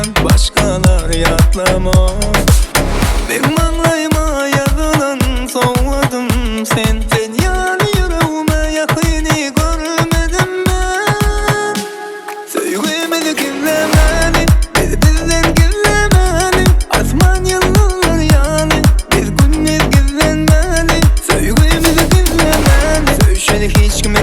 Başgalar ýatlamaz. Meň maňlaýyma ýazylan sowgadym sen. Sen ýaly ýüregime ýakyny görmedim men. Söýgimizi gizlemäli, biz bizden gizlemäli. Asman ýyldyzlar ýaly, biz gündiz gizlenmäli. Söýgimizi gizlemäli. Söýşeni hiç kim.